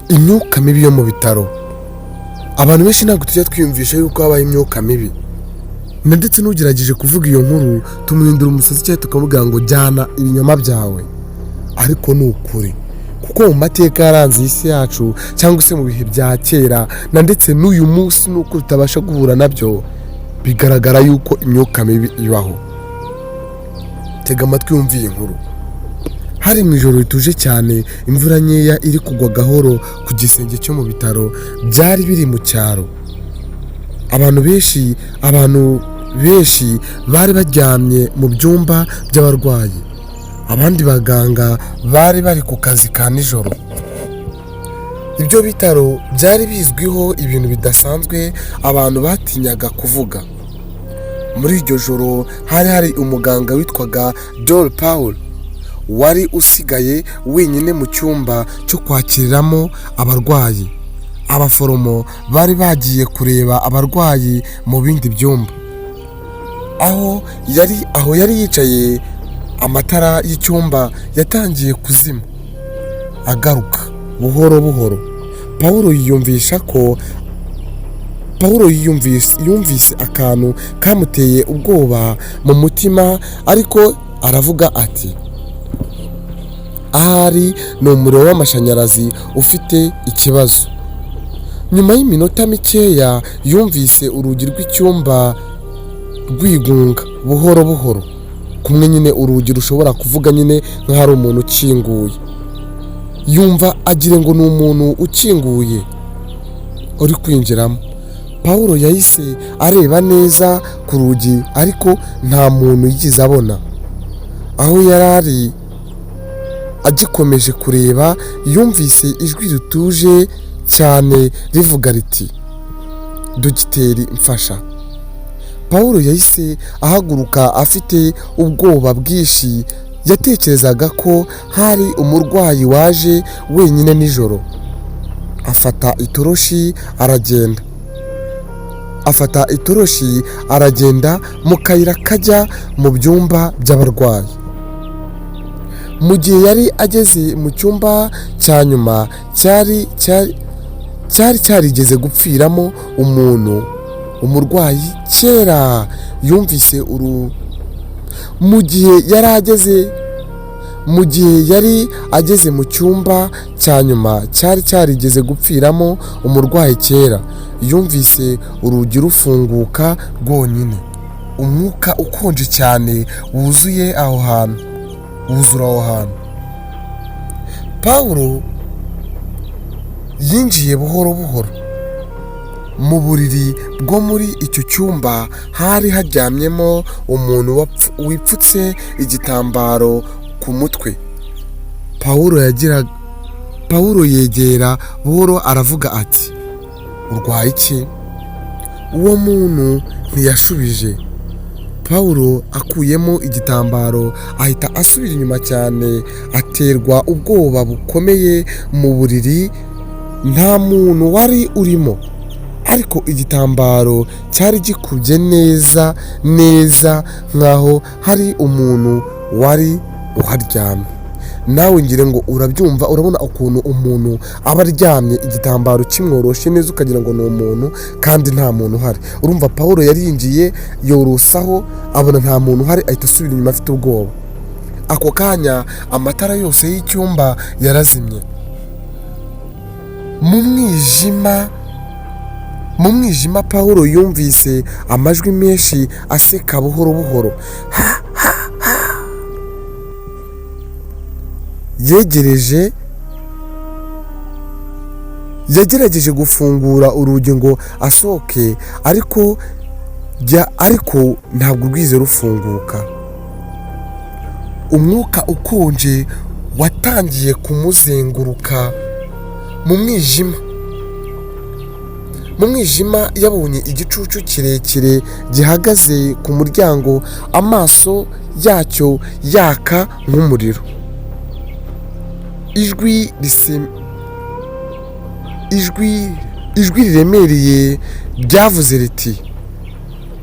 Imyuka mibi yo mu bitaro. Abantu benshi ntabwo tujya twiyumvisha yuko habaho imyuka mibi, na ndetse n'ugerageje kuvuga iyo nkuru tumuhindura umusazi cyangwa tukamubwira ngo jyana ibinyoma byawe. Ariko ni ukuri, kuko mu mateka yaranze isi yacu cyangwa se mu bihe bya kera na ndetse n'uyu munsi, nuko tutabasha guhura nabyo, bigaragara yuko imyuka mibi ibaho. Tega amatwi wumve iyi nkuru. Hari mu ijoro rituje cyane, imvura nkeya iri kugwa gahoro ku gisenge cyo mu bitaro byari biri mu cyaro. Abantu benshi bari baryamye mu byumba by'abarwayi, abandi baganga bari bari ku kazi ka nijoro. Ibyo bitaro byari bizwiho ibintu bidasanzwe abantu batinyaga kuvuga. Muri iryo joro hari hari umuganga witwaga Dr Paul wari usigaye wenyine mu cyumba cyo kwakiriramo abarwayi. Abaforomo bari bagiye kureba abarwayi mu bindi byumba. Aho yari yicaye, amatara y'icyumba yatangiye kuzima agaruka buhoro buhoro. Paul yumvise akantu kamuteye ubwoba mu mutima, ariko aravuga ati: "Ahari ni umuriro w'amashanyarazi ufite ikibazo." Nyuma y'iminota mikeya yumvise urugi rw'icyumba rwigunga buhoro buhoro, kumwe nyine urugi rushobora kuvuga nyine nk'aho ari umuntu ukinguye. Yumva agira ngo ni umuntu ukinguye uri kwinjiramo. Paul yahise areba neza ku rugi, ariko nta muntu yigeze abona. Aho yari ari agikomeje kureba, yumvise ijwi rituje cyane rivuga riti: "Dogiteri, mfasha." Paul yahise ahaguruka afite ubwoba bwinshi. Yatekerezaga ko hari umurwayi waje wenyine nijoro. Afata itoroshi aragenda mu kayira kajya mu byumba by'abarwayi. Mu gihe yari ageze mu cyumba cya nyuma cyari cyarigeze gupfiramo umuntu, umurwayi kera, yumvise uru mu gihe yari ageze mu gihe yari ageze mu cyumba cya nyuma cyari cyarigeze gupfiramo umurwayi kera, yumvise urugi rufunguka rwonyine. Umwuka ukonje cyane wuzuye aho hantu, wuzura aho hantu. Paul yinjiye buhoro buhoro. Mu buriri bwo muri icyo cyumba hari haryamyemo umuntu wipfutse igitambaro ku mutwe. Paul yegera buhoro, aravuga ati: "Urwaye iki?" Uwo muntu ntiyashubije. Paul akuyemo igitambaro, ahita asubira inyuma cyane, aterwa ubwoba bukomeye. Mu buriri nta muntu wari urimo, ariko igitambaro cyari gikubye neza neza nk'aho hari umuntu wari uharyamye. Nawe ngire ngo urabyumva, urabona ukuntu umuntu aba aryamye igitambaro kimworoshe neza, ukagira ngo ni umuntu kandi nta muntu uhari. Urumva, Paul yari yinjiye, yorosaho, abona nta muntu uhari, ahita asubira inyuma afite ubwoba. Ako kanya amatara yose y'icyumba yarazimye. Mu mwijima Paul yumvise amajwi menshi aseka buhoro buhoro: "Ha ha ha!" Yagerageje gufungura urugi ngo asohoke, ariko ntabwo rwigeze rufunguka. Umwuka ukonje watangiye kumuzenguruka mu mwijima. Mu mwijima yabonye igicucu kirekire gihagaze ku muryango, amaso yacyo yaka nk'umuriro. Ijwi riremereye ryavuze riti: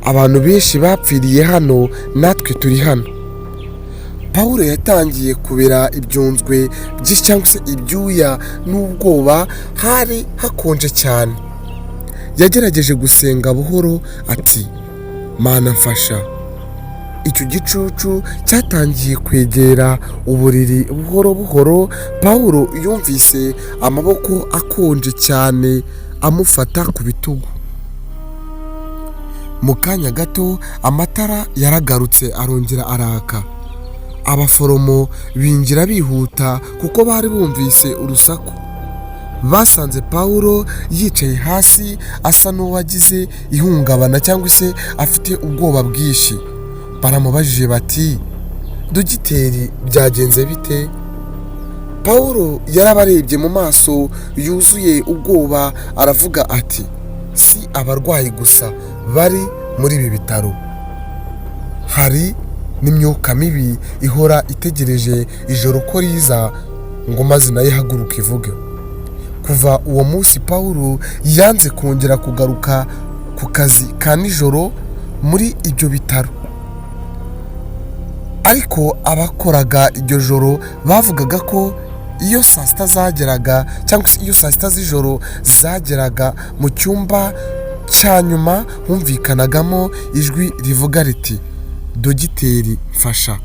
"Abantu benshi bapfiriye hano, natwe turi hano." Pawulo yatangiye kubira ibyunzwe byinshi cyangwa se ibyuya n'ubwoba. Hari hakonje cyane. Yagerageje gusenga buhoro ati: "Mana, mfasha." Icyo gicucu cyatangiye kwegera uburiri buhoro buhoro. Pawulo yumvise amaboko akonje cyane amufata ku bitugu. Mu kanya gato amatara yaragarutse, arongera araka. Abaforomo binjira bihuta kuko bari bumvise urusaku. Basanze Pawulo yicaye hasi, asa n'uwagize ihungabana cyangwa se afite ubwoba bwinshi. Baramubajije bati: "Dogiteri, byagenze bite?" Pawulo yarabarebye mu maso yuzuye ubwoba, aravuga ati: "Si abarwayi gusa bari muri ibi bitaro, hari n'imyuka mibi ihora itegereje ijoro ko riza ngo maze nayo ihaguruke ivuge." Kuva uwo munsi Pawulo yanze kongera kugaruka ku kazi ka nijoro muri ibyo bitaro. Ariko abakoraga iryo joro bavugaga ko iyo saa sita zageraga, cyangwa se iyo saa sita z'ijoro zageraga, mu cyumba cya nyuma humvikanagamo ijwi rivuga riti: "Dogiteri, mfasha."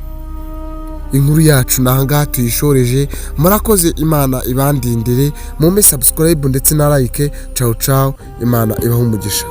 Inkuru yacu ni ahangaha tuyishoreje. Murakoze, Imana ibandindire. Mumpe subscribe ndetse na like. Cawu cawu, Imana ibahe umugisha.